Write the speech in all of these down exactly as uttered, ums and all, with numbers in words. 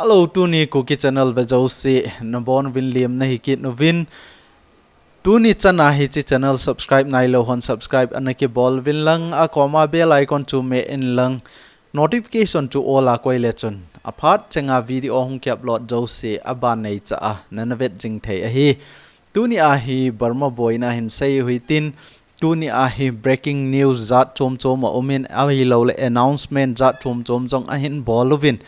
Hello, tuni Kuki channel ve jouse nabonuvin lemna hi kit uvin. Tuni chana hiche channel subscribe nailou hon subscribe ana kibol uvin lang, akoma bell icon chu me in lang, notification chu all a koi le chun aphat chenga video hung ki upload jouse aban neicha a nana vet jing thei ahi. Tuni a hi Burma boina hin sei u hitin, tuni a hi breaking news jat chom chom aumin, ahilouleh announcement jat chom chom jong ahin bol uvin.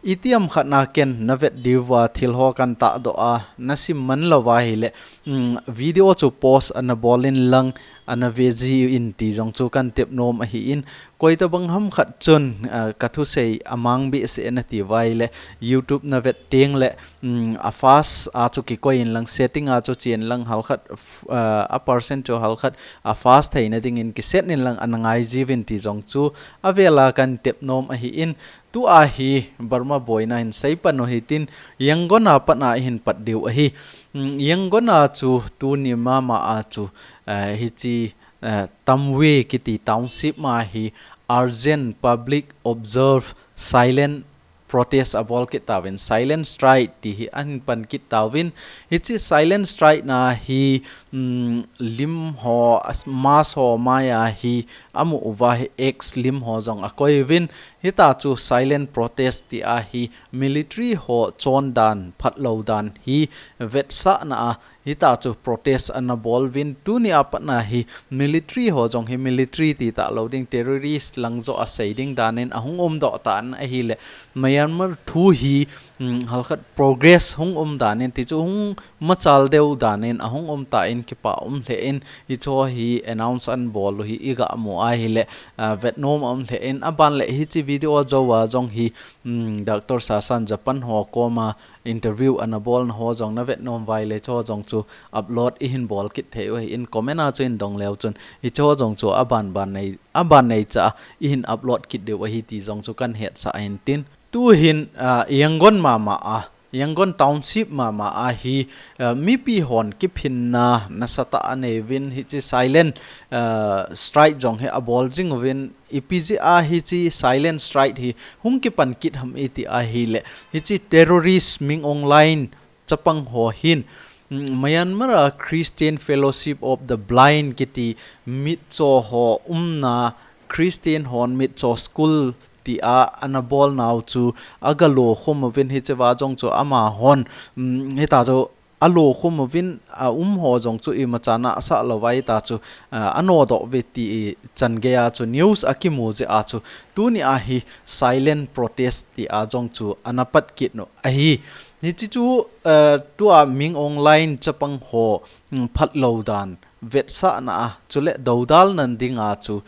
Itiham khat na ken na vet diuva thil ho kan tahdoh a, na sim man louva ahileh, um, video chu pause ana bol in lang, ana ve jiuvin ti jong chu kan tep nom ahin, koi tabang ham khat chun, ah, ka thusei amang behseh nati uva ahileh, YouTube na vet teng leh, um, a fast a chu kikoi in lang, setting a chu chen lang, halkhat, ah, a percent chu halkhat a fast theina dingin kiset in lang ana ngai jiuvin ti jong chu avel a kan tep nom ahin, tua hi Burma boina hin sei pan u hitin, Yangon a pat a ihin pat diu ahi. Um, Yangon a chu tuni mama a chu, ah, hiche, ah, Tamwe kiti township ma hi urgent public observe silent protest abol kit tauvin, silent strike ti hi ahin pan kit tauvin. Hiche silent strike na hi, um, lim ho, as-, mask ho mai a hi amu uva hi X lim ho jong akoi uvin. Hita chu silent protest ti a hi military ho chondan, phatlou dan hi vetsahna a, hita chu protest ana bol uvin, tuni a pat a hi military ho jong hi military ti talou ding, terrorist lang joh a sei ding danin ahung umdoh tan ahileh, Myanmar thu hi, um, halkhat progress hung um danin ti chu hung machal deu danin ahung um tan kipa um lheh in, hiche ho hi announce ana bol u hi iga mu ahileh, ah, vet nom aum lheh in, aban leh hiche video a jou a jong hi, um, Doctor Sasan Japan ho koma interview ana bolna ho jong na vet nom uva ahileh, hiche ho jong chu upload ihin bol kit thei u ahin, comment a chu in dong leu chun, hiche ho jong chu aban ban nei, aban neicha a ihin upload kit diu ahi ti jong chu kan hetsah ahin tin. Tuhin, ah, Yangon mama a, Yangon township mama a hi, ah, mipi hon kiphinna nasatah a anei uvin, hiche silent, ah, strike jong hi abol jing uvin, ipi jeh a hiche silent strike hi hung kipan kit ham iti ahileh, hiche terrorist Min Aung Hlaing chapang ho hin, mm, Myanmar a Christian Fellowship of the Blind kiti mitcho ho umna, Christian hon mitcho school ti a ana bolnau chu aga lokhum uvin, hiche va jong chu amahon, mm, hita chu alokhum uvin, aum ho jong chu imacha nasah louva hita chu, ah, anodoh uve ti chan gei a chu news akimu jeh a chu tuni a hi silent protest ti a jong chu ana pat kit u ahi. Hiche chu, eh, tua Min Aung Hlaing chapang ho, mm, phatlou dan vetsahna a, chuleh dodalna ding a chu,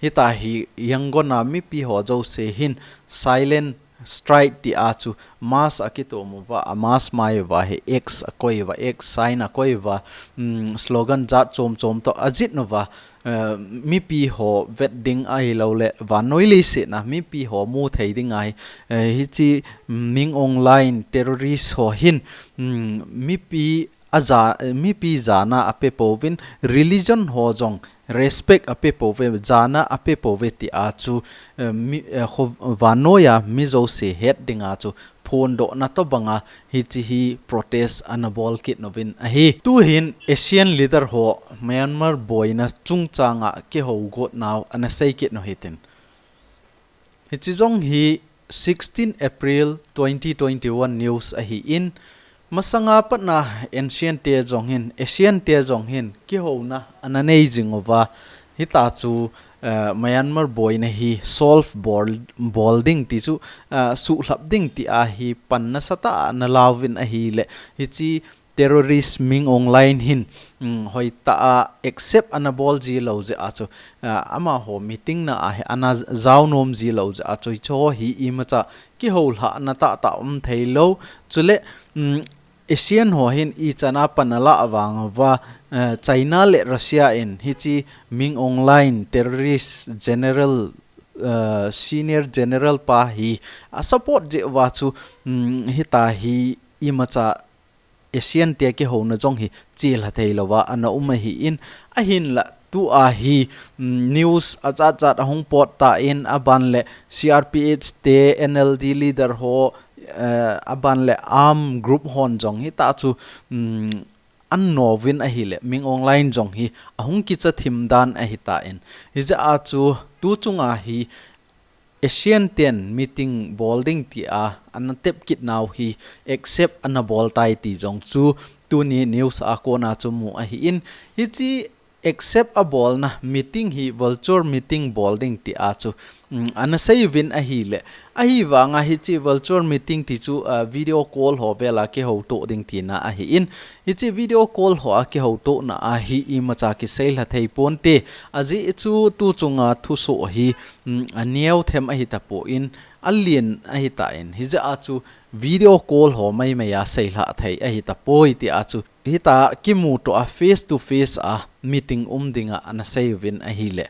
hita hi Yangon a mipi ho jouse hin silent strike ti a chu mask akitom uva, a mask mai uva hi X akoi uva, X sign akoi uva, mm, slogan jat chom chom toh ajih uva, eh, mipi ho vet ding ahilouleh vannoi leiset a mipi ho mu thei ding a hi, eh, hiche Min Aung Hlaing terrorist ho hin, mm, mipi a ja-, mipi jana ape pouvin, religion ho jong respect ape pouve, jana ape pouve ti a chu, eh, mi, eh, kho-, vannoi a mi jouse het ding a chu phondohna tobang a hiche hi protest ana bol kit uvin ahi. Tuhin Asian leader ho Myanmar boina chungchang a kihou got nau ana sei kit u hitin. Hiche jong hi sixteen April twenty twenty-one news ahin, masanga pat a Asian te jong hin, Asian te jong hin kihouna ana nei jing uva, hita chu, eh, Myanmar boina hi solve bol, bol ding ti chu, eh, suhlhap ding ti a hi pan nasatah a ana la uvin ahileh, hiche terrorist Min Aung Hlaing hin, mm, hoitah a accept ana bol ji lou jeh a chu, ah, amaho meeting na a hi ana jao nom ji lou jeh a chu, hiche ho hi imacha kihoulhahna tahtah um thei lou. Chuleh, mm, Asian ho hin ichan a pan ala vang uva, eh, China le Russia in hiche Min Aung Hlaing terrorist general, eh, senior general pa hi a support jeh uva chu, mm, hita hi imacha Asian te kihouna jong hi chelha thei louva ana um ahin, ahinlah tua hi, mm, news ajat jat ahung pot tan, aban leh C R P H te, N L D leader ho, eh, aban le arm group hon jong hita chu, um, an novin ahile, Min Aung Hlaing jong hi ahung kicha thim dan ahitan. Hijeh a chu tu chunga hi ASEAN ten meeting bol ding tia ana tep kit nau hi accept ana bol tai ti jong chu tuni news a kona chu mu ahin, hichi accept abolna meeting hi virtual meeting bol ding tia chu, um, ana seiyuvin ahile. Ahivanga hichi virtual meeting ti chu, uh, video call ho vela kihouto ding tina ahin. Hichi video call hoa kihouto na ahi imacha kiseilha thei ponte. Ajeh chu tu chunga thusoh hi, um, aneo them ahitapon, alen ahitan. Hijeh a chu video call ho maimai a seilha thei ahitapoi tia chu. Hita kimuto a face to face a meeting um dinga ana seiyuvin ahile.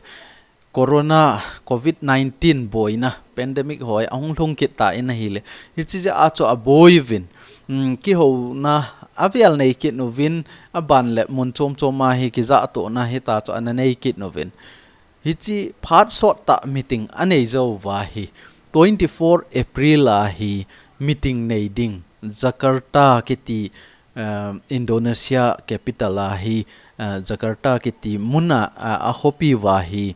Corona, covid nineteen boina, pandemic hoi ahung lhung kit tan ahile. Hichi jeh a chu aboiyuvin. Um, kihouna avel nei kit uvin, aban le mun chom chom a hi kijahtohna hita chu ana nei kit uvin. Hichi phat sot tah meeting anei jouva hi, twenty-four April a hi meeting nei ding, Jakarta kiti, um, Indonesia capital a hi, uh, Jakarta kiti muna, uh, akhopi uva hi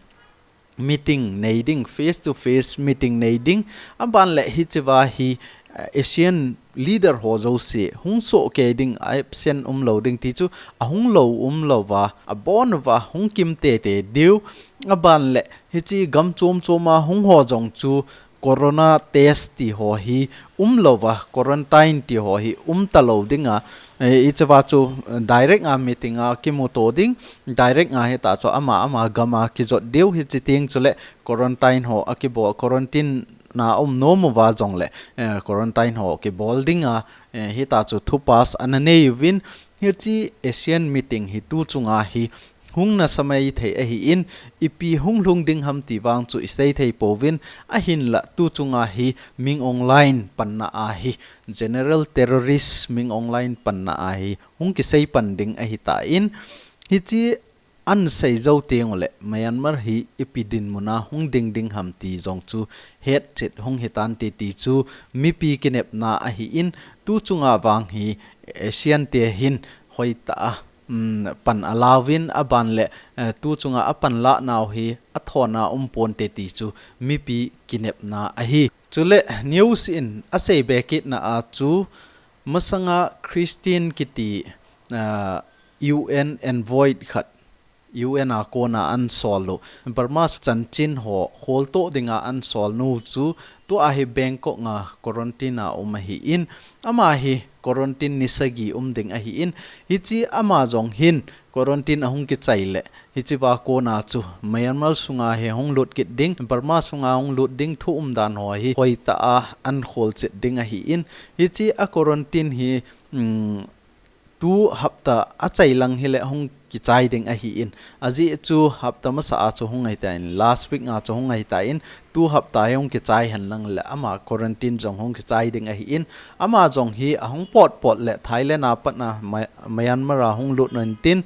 meeting nei ding, face to face meeting nei ding, aban le hichiva hi, uh, ASEAN leader ho jouse hung sohkei ding, absent umlou ding ti chu ahung lou umlouva, abon uva hung kim tete diu, aban le hichi gam chom chom a hung ho jong chu corona test ti ho hi umlouva, quarantine ti ho hi umtalou dinga, eh, hichiva chu, eh, direct a meeting a kimuto ding, direct a hita chu ama ama gam a kijot diu hichi teng chule quarantine ho akibol, quarantine na um nom uva jongle, eh, quarantine ho kibol dinga, eh, hita chu thu pass ana nei uvin, hichi ASEAN meeting hi tu chunga hi hung nasa maithei ahin, ipi hung lhung ding ham ti vang chu isei thei pouvin, ahinla tu chunga hi Min Aung Hlaing panna a hi, general terrorist Min Aung Hlaing panna a hi hung kisei pan ding ahitan, hichi an sei jou teng ule Myanmar hi ipi dinmun a hung ding ding ham ti jong chu hetchet hung hitante ti chu mipi kinepna ahin, tu chunga vang hi ASEAN te hin hoitah a, um, pan alauvin aban le, eh, tu chunga apan lah nau hi athona um ponte ti chu mipi kinepna ahi. Chule news in asei be kitna a chu masanga Christine kiti, ah, U N envoy khat, U N a kona an sol u, Burma chanchin ho kholtoh dinga an sol nu chu tua hi Bangkok a quarantine a um ahin, ama hi quarantine ni sagi um ding ahin, hichi ama jong hin quarantine ahung kichai le, hichiva kona chu Myanmar sunga hi hung lut kit ding, Burma sunga hung lut ding thu umdan ho hi hoitah a an kholchet ding ahin, hichi a quarantine hi, um, tu hapta achai lang hile hung kichai ding ahin, ajeh chu hapta masa a chu hung ahitan, last week a chu hung ahitan, tu hapta hi hung kichai henlang le ama quarantine jong hung kichai ding ahin, ama jong hi ahung potpot le Thailand a patna My-, Myanmar a hung lut nan tin,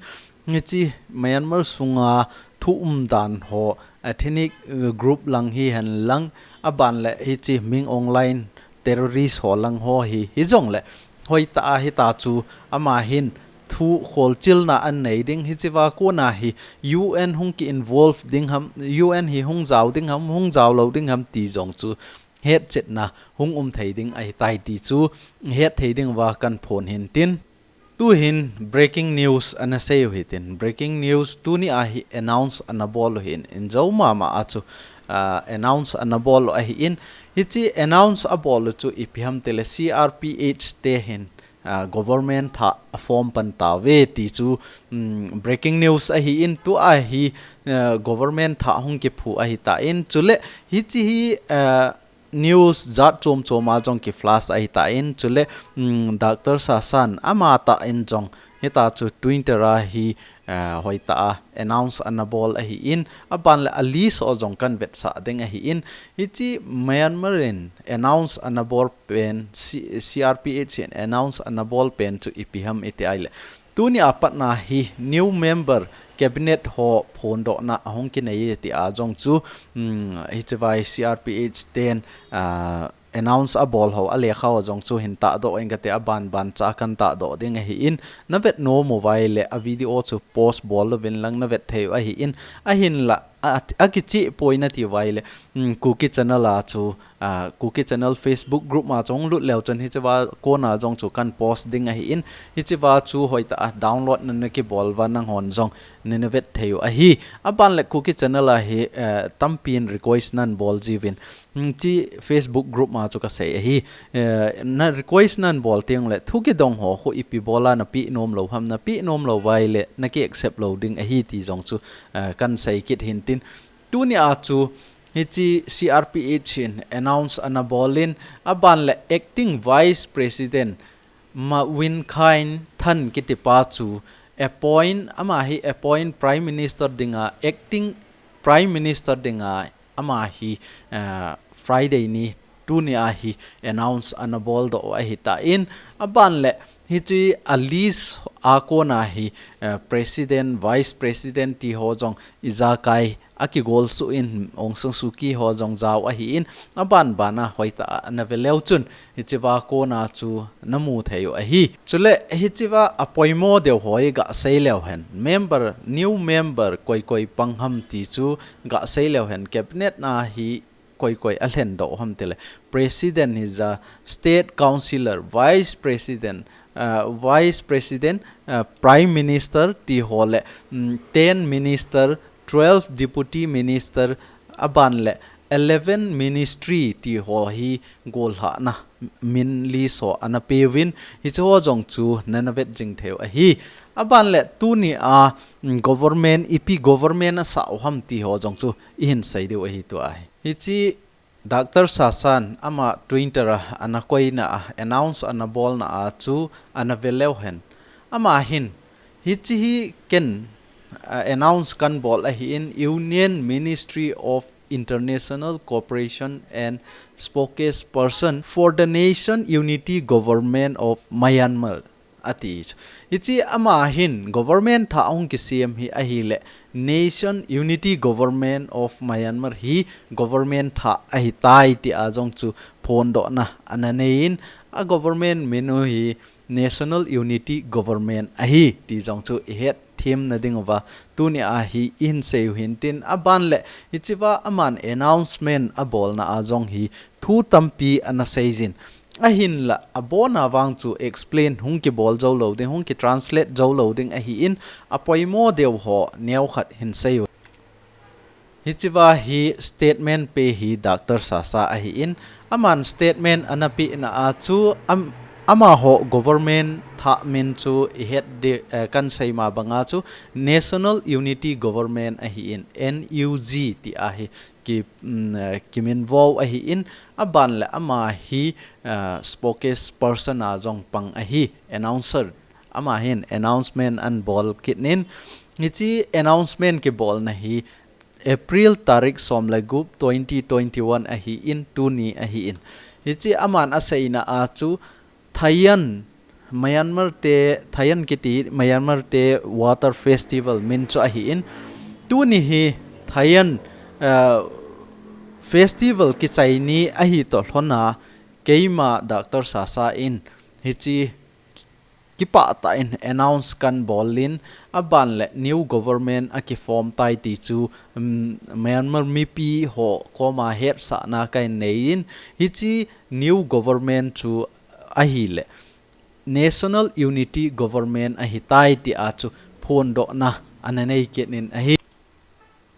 hichi Myanmar sunga thu umdan ho, ethnic, uh, group lang hihen lang, aban le hichi Min Aung Hlaing terrorist ho lang ho hi, hijongle hoitah a hita chu ama hin thu kholchilna an nei ding, hichiva kona hi U N hung ki involve ding ham, U N hi hung jao ding ham, hung jao lou ding ham ti jong chu hetchetna hung um thei ding ahitai ti chu het thei ding uva kan phon hin tin. Tuhin breaking news ana sei u hitin, breaking news tuni a hi announce ana bol u hin, in jo mama a chu, ah, announce ana bol u ahin, hichi announce abol u chu ipi ham tile C R P H te hin, ah, government thah a form pan tauve ti chu, um, breaking news ahin, tua hi, ah, government thah hung kiphu ahitan, chule hichi hi, ah, news jat chom chom a jong ki flash ahitan, chule, um, Doctor Sasan ama tah in jong hita chu Twitter a hi, ah, hoitah a announce ana bol ahin, aban le a list ho jong kan vetsah ding ahin, hichi Myanmar in announce ana bol pen, C-, C R P H in announce ana bol pen chu ipi ham iti ahile, tuni a patna hi new member cabinet ho phondohna ahung kinei ti a jong chu, um, hichiva hi C R P H ten, ah, announce abol ho, alekha ho jong chu hin tahdoh inge kati, abanban cha kan tahdoh ding ahin, navet nom uva ahile a video chu pause bol louvin lang navet thei u ahin, ahinla, a, akichih poi nati uva ahile, um, Kuki Channel a chu, a, Kuki Channel Facebook group ma chu hung lut leu chun hichea kona jong chu kan post ding ahin, hichea chu hoitah a download na nakibol uva nanghon jong nana vet thei u ahi. Aban le Kuki Channel a hi, eh, tampin request nan bol jiuvin. Hmm, hiche Facebook group ma chu kasei ahi. Eh, na request nan bol teng le thu kidong ho khu ipi bola napeh nom lou ham, napeh nom lou uva ahile naki accept lou ding ahi ti jong chu, eh, kan sei kit hintin. Tunia chu hiche C R P H in announce ana bol in, aban le Acting Vice President Ma Win Khain Than kitipa chu appoint, ama hi appoint Prime Minister dinga, acting Prime Minister dinga, ama hi, ah, Friday ni tunia hi announce ana boldoh u ahitan, aban le hiche a list a kona hi, ah, President, Vice President ti ho jong ijakai akigol suh in Aung San Suu Kyi ho jong jao ahin, abanban a hoitah a nave leu chun hichea kona chu namu thei u ahi. Chule hichea apoimo deu ho hi gasei leu hen, member, new member koi koi pang ham ti chu gasei leu hen, cabinet na hi koi koi alhendoh ham tile, President hija, State Councillor, Vice President, ah, Vice President, ah, Prime Minister ti ho le, mm, ten Minister, twelve Deputy Minister, aban le eleven Ministry ti ho hi gollhahna min list ho ana peuvin, hiche ho jong chu nana vet jing thei u ahi. Aban le tunia, mm, government, ipi government asah u ham ti ho jong chu ihin sei diu ahi tua hi. Hiche Doctor Sasan ama Twitter a ana koina a, announce ana bolna a chu ana ve leu hen. Ama hin, hiche hi ken, ah, announce kan bol ahin, Union Ministry of International Cooperation and Spokesperson for the Nation Unity Government of Myanmar ati. Hiche ama hin government thah ahung kisem hi ahile, Nation Unity Government of Myanmar hi government thah ahitai tia jong chu phondohna ana nei in, a government min u hi National Unity Government ahi ti jong chu ihet themna ding uva tunia hi ihin sei u hintin, aban le hichea aman announcement abolna a jong hi thu tampi ana seijin. Ahinla, abona vang chu explain hung kibol jou lou ding, hung kitranslate jou lou ding ahin, apoimo deu ho neokhat hin sei u. Hichea hi statement pe hi Doctor Sasa ahin, aman statement ana pehna a chu am-, amaho government thah min chu ihet di, eh, kan sei ma banga chu National Unity Government ahin, N U G ti ahi. Ki, mm, eh, kiminvo ahin, aban le ama hi, eh, spokesperson a jong pang ahi, announcer. Ama hin announcement ana bol kit in, hiche announcement kibolna hi April tarik som le gup twenty twenty-one ahin, tuni ahin. Hiche aman aseina a chu Thayan, Myanmar te, Thayan kiti Myanmar te Water Festival min chu ahin, tuni hi Thayan, eh, Festival kichai ni ahi toh lhona, keima Doctor Sasa in hiche kipah tah in announce kan bol in, aban le new government akiform tai ti chu, um, Myanmar mipi ho koma hetsahna kahin nei in, hiche new government chu ahile National Unity Government ahitai tia chu phondohna ana nei kit in ahi.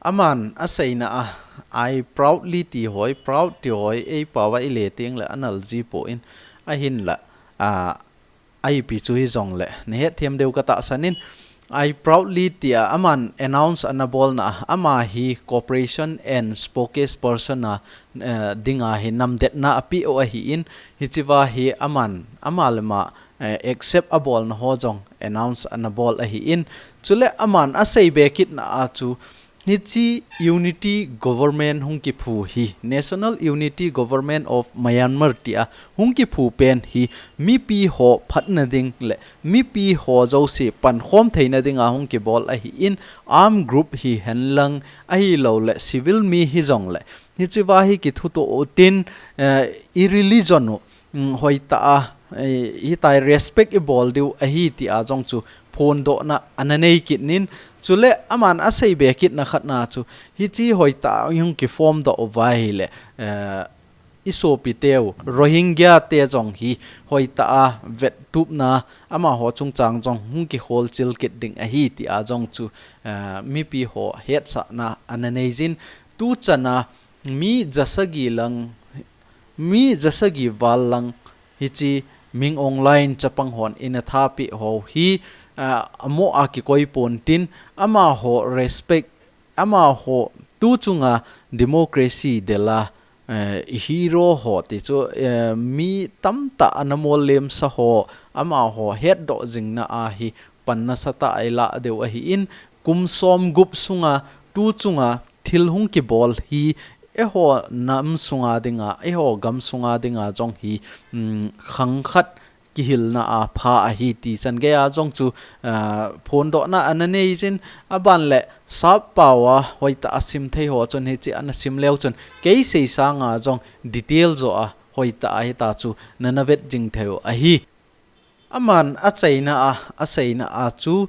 Aman aseina a, "I proudly" ti hoi, proud ti hoi, eipao a ile teng le anal ji poi, ahinla, a, ipi chu hijong le nahet them diu katahsan in, "I proudly" tia aman announce ana bolna a, ama hi cooperation and spokesperson a, eh, dinga hi namdetna apeh u ahin, hichea hi aman, ama le ama, eh, accept abolna ho jong announce ana bol ahin, chule aman asei be kitna a chu, Hiche Unity Government hung kiphu hi, National Unity Government of Myanmar tia hung kiphu pen hi, mipi ho phatna ding le mipi ho jouse pankhom theina dinga hung kibol ahin, armed group hihen lang ahilouleh civil mi hijongleh, hichea hi kithutoh utin, eh, i religion u, mm, hoitah a, eh, hitia respect ibol diu ahi tia jong chu phondohna ana nei kit in, chule aman aseibe kitna khatna chu, hiche hoitah a ihung kiform doh uva ahileh, eh, i sopiteu Rohingya te jong hi hoitah a vettupna amaho chungchang jong hung kikholchil kit ding ahi tia jong chu, eh, mipi ho hetsahna ana neijin, tuchan a mi jasagi lang, mi jasagi val lang hiche Min Aung Hlaing chapang hon ana thapeh ho hi, ah, amo a kikoi pontin, amaho respect, amaho tuchunga democracy del a, eh, i hero ho ti chu, eh, mi tamtah ana mollemsa ho, amaho hetdoh jingna a hi pan nasatah a ilah diu ahin, kum somgup sunga tuchunga thil hung kibol hi eiho nam sunga dinga, eiho gam sunga dinga jong hi, mm, khang khat kihilna a pha ahi ti chan geiya jong chu, ah, phondohna ana neijin, aban le sappao a hoitah a simthei ho chun hiche ana sim leu chun, kei sei sanga jong detail jo a hoitah a hitia chu nana vet jing theiu ahi. Aman achaina a, aseina a chu,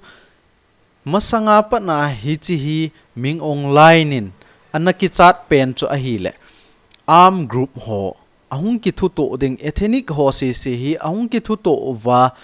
masanga pat a hiche hi Min Aung Hlaing in ana kichat pen chu ahileh, armed group ho ahung kithutoh ding, ethnic ho sese hi ahung kithutoh uva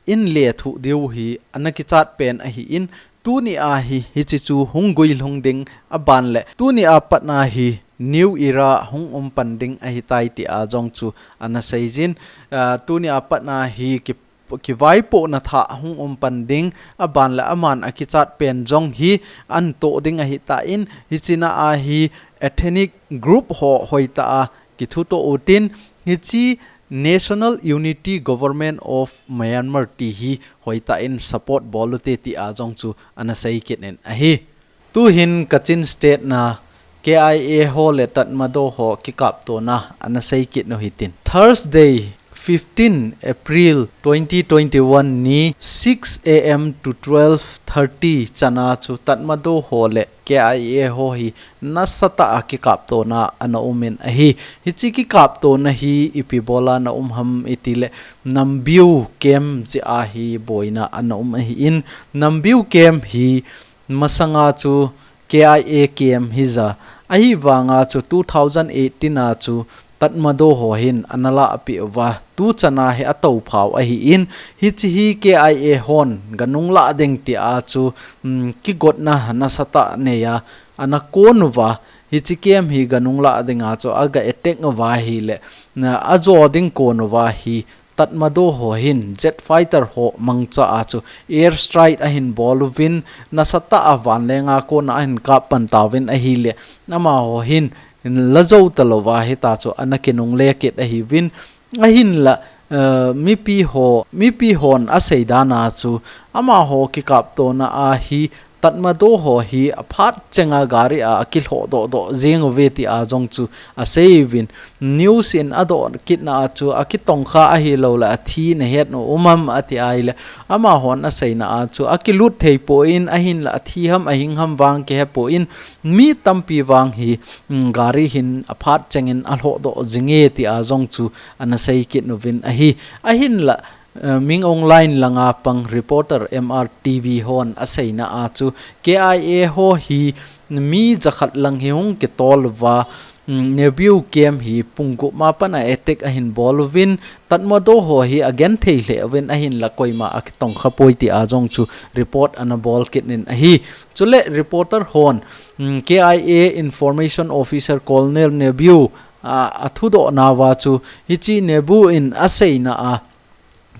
in lethuh diu hi ana kichat pen ahin, tuni a hi hiche chu hung guilhung ding, aban le tuni a pat a hi new era hung um pan ding ahitai tia jong chu ana seijin, ah, tuni a pat a hi ki kivaipohna thah hung um pan ding, aban le aman akichat pen jong hi ana toh ding ahitan, hichea hi ethnic group ho hoitah a kithutoh utin, hiche National Unity Government of Myanmar ti hi hoitah in support bol ute tia jong chu ana sei kit in ahi. Tuhin Kachin State na K I A ho le Tatmadaw ho kikaptona ana sei kit u hitin. Thursday, fifteen April twenty twenty-one ni six A M to twelve thirty chana chu Tatmadaw ho le K I A ho hi nasatah a kikaptona ana um in ahi. Hiche kikaptona hi ipi bola ana um ham itileh, Nambiu camp jeh a hi boina ana um ahin, Nambiu camp hi masanga chu K I A camp hija, ahivanga chu two thousand eighteen a chu Tatmadaw ho hin ana lahpeh uva, tuchan a hi atophau ahin, hiche hi K I A hon ganung lah ding tia chu, um, kigotna nasatah neiya ana kon uva, hiche camp hi ganung lah dinga chu aga attack uva ahileh, na ajo ding kon uva hi Tatmadaw ho hin jet fighter ho mangcha a chu air strike ahin bol uvin, nasatah a vanlenga kona ahin kap pan tauvin ahileh, amaho hin la jou talouva hitia chu ana kinungle kit ahiuvin, ahinla, eh, mipi ho, mipi hon asei dan a chu, amaho kikaptona a hi Tatmadaw ho hi aphat chenga gari a akilhoh doh doh jeng uve tia jong chu asei uvin, news in adoh kitna a chu akitongkha ahilouleh athi nahet nom um am ati ahileh, amahon aseina a chu akilut thei poi, ahinla athi ham ahing ham vang kihe poi, mi tampi vang hi, mm, gari hin aphat chengin alhoh doh jinge tia jong chu ana sei kit uvin ahi. Ahinla, eh, Min Aung Hlaing langa pang reporter M R T V hon aseina a chu K I A ho hi mi jakhat lang hi hung kitol uva, mm, Nambiu camp hi pung gup ma pat a attack ahin bol uvin, Tatmadaw ho hi agenthei lheh uvin ahinla koima akitongkha poi tia jong chu report ana bol kit in ahi. Chule reporter hon, mm, K I A Information Officer Colonel Nambiu, a, athudoh nauva chu, hiche Nambiu in aseina a,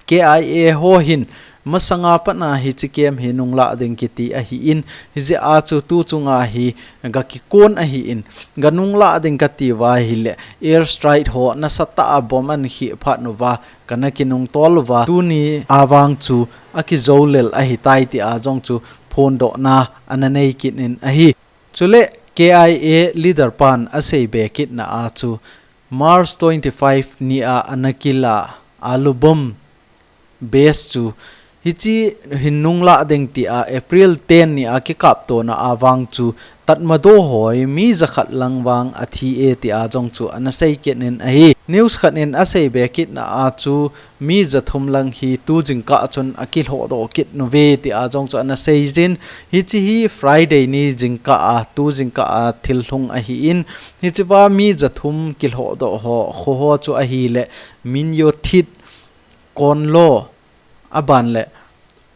K I A ho hin masanga pat a hiche camp hi nunglah ding kiti ahin, hijeh a chu tuchunga hi gakikon ahin, ganunglah ding kati uva ahileh air strike ho nasatah a bomb ana khih phat uva, kana kinungtol uva, tuni a vang chu akijou lel ahitai tia jong chu phondohna ana nei kit in ahi. Chule K I A leader pan asei be kitna a chu March twenty-five ni a ana kila alu bomb base chu hichi hin nunglah ding tia April ten ni a kikaptona a vang chu Tatmadaw hoi mi jakhat lang vang athi e tia jong chu ana sei kit in ahi. News khat in asei be kitna a chu mi jathum lang hi tu jingkah chun akilhohdoh kit nauve tia jong chu ana sei jin. Hichi hi Friday ni jingkah a, tu jingkah a thil lhung ahi in. Hichiva mi jathum kilhohdoh ho, kho ho chu ahile Minyothit, Konlo, aban le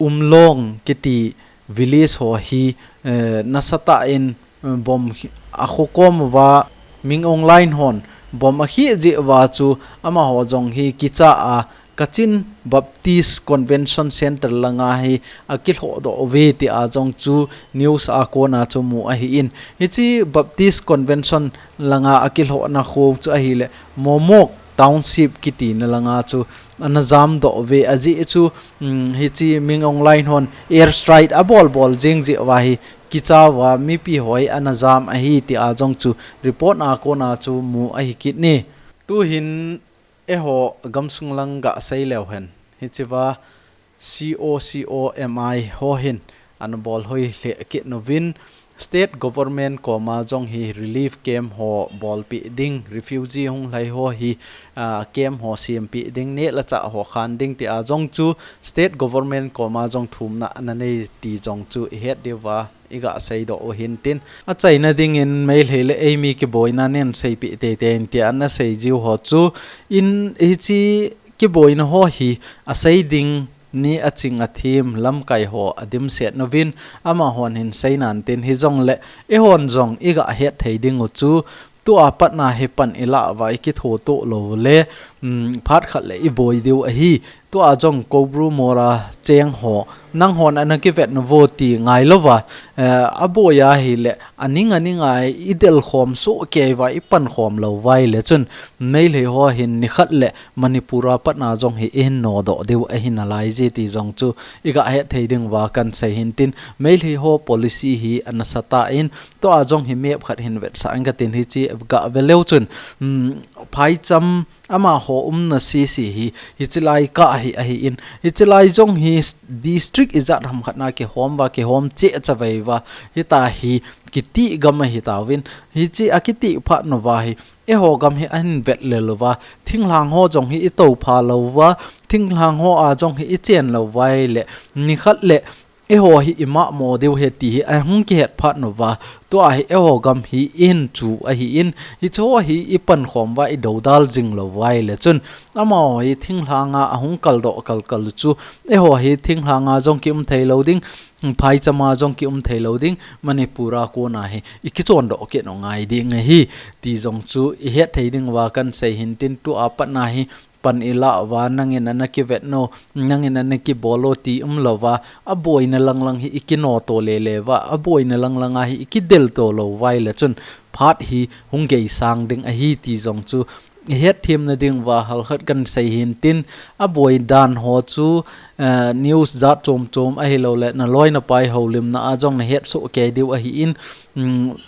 Umlong kiti village ho hi, eh, nasatah in, eh, bomb hi, akhokom uva Min Aung Hlaing hon bomb akhih jeh uva chu amaho jong hi kicha a Kachin Baptist Convention Center langa hi akilhohdoh uve tia jong chu news a kona chu mu ahi in. Hichi Baptist Convention langa akilhohna kho chu ahile Momok Township kiti na langa chu ana jamdoh uve ajeh chu, um, hichi Min Aung Hlaing hon airstrike abol bol jing jeh uva hi kicha uva mipi hoi ana jam ahi tia jong chu report a kona chu mu ahi kit in. Tuhin eiho gamsung lang gasei leu hen. Hichiva C O C O M I ho hin ana bol hoi lheh kit nauvin state government koma jong hi relief camp ho bolpeh ding, refugee hung lhai ho hi, ah, camp ho sempeh ding, neh le chah ho khan ding tia jong chu state government koma jong thumna ana nei ti jong chu ihet diu va iga seidoh u hintin. Achaina dingin Meitei le eimi kiboina nei seipeh teitei in tia ana sei jiu ho chu in hichi kiboina ho hi asei ding ni aching athem lamkai ho adimset nauvin amahon hin seinan tin hijongle eihon jong iga het thei ding u chu tua patna hi pan ilah uva ikithoto lou le, um, phat khat le iboi diu ahi. Tua jong Koubru Mora cheng ho, nanghon ana kivet nauvo ti ngai louva, eh, aboi ahile, aning aning a idel khom soh kei uva, ipan khom lou uva ahile chun, Meitei ho hin nikhat le Manipur a patna jong hi ihin nodoh diu ahi nalai je ti jong chu iga het thei ding uva kan sei hintin, Meitei ho policy hi ana sata in, tua jong hi map khat hin vetsah in katin hichi ga ve leu chun, um, phaicham amaho umna sese hi, hichi lai kah hi ahi in, hichi lai jong hi s-, district ijat ham khat na kihom uva, kihom cheh chavei uva, hitia hi kitih gam ahi tauvin, hichi akitih phat nauva hi, eiho gam hi ahin vet lel uva, thinglhang ho jong hi itoupha lou uva, thinglhang ho a jong hi ichen lou uva ahile, nikhat le eiho hi imamo diu ahi ti hi ahung kihet phat nauva, tua hi eiho gam hi ihin chu ahi in, hicho hi ipan khom uva idoudal jing lou uva ahile chun, amaho hi thinglhang a ahung kaldoh kalkal chu, eiho hi thinglhang a jong kium thei lou ding, phaicham a jong kium thei lou ding, Manipur a kona hi ikichondoh kit u ngai ding ahi ti jong chu ihet thei ding uva kan sei hintin tua patna hi pan ilah uva, nangin ana kivet nau, nangin ana kibol u ti umlouva, aboina lang lang hi ikinoto lele uva, aboina lang lang a hi ikidelto lou uva ahile chun phat hi hung geisang ding ahi ti jong chu ihet themna ding uva halkhat kan sei hintin, aboi dan ho chu, eh, news jat chom chom ahilou le, naloi napai houlimna a jong nahet soh kei diu ahi in, um,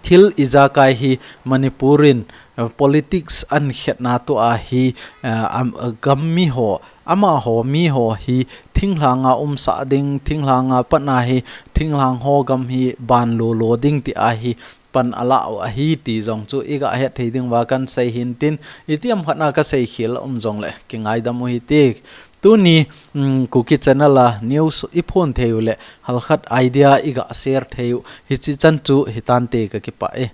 thil ijakai hi Manipur in, eh, politics ahin khetna tua hi, eh, am, gam mi ho, amaho mi ho hi thinglhang a umsah ding, thinglhang a patna hi, thinglhang ho gam hi ban lolo ding tia hi pan alah u ahi ti jong chu iga het thei ding uva kan sei hintin, itiham khat na kasei khel a um jongle kingaidam u hite. Tuni, um, Kuki channel a news iphon thei u le halkhat idea iga share thei u hichi chan chu hitante kakipah e.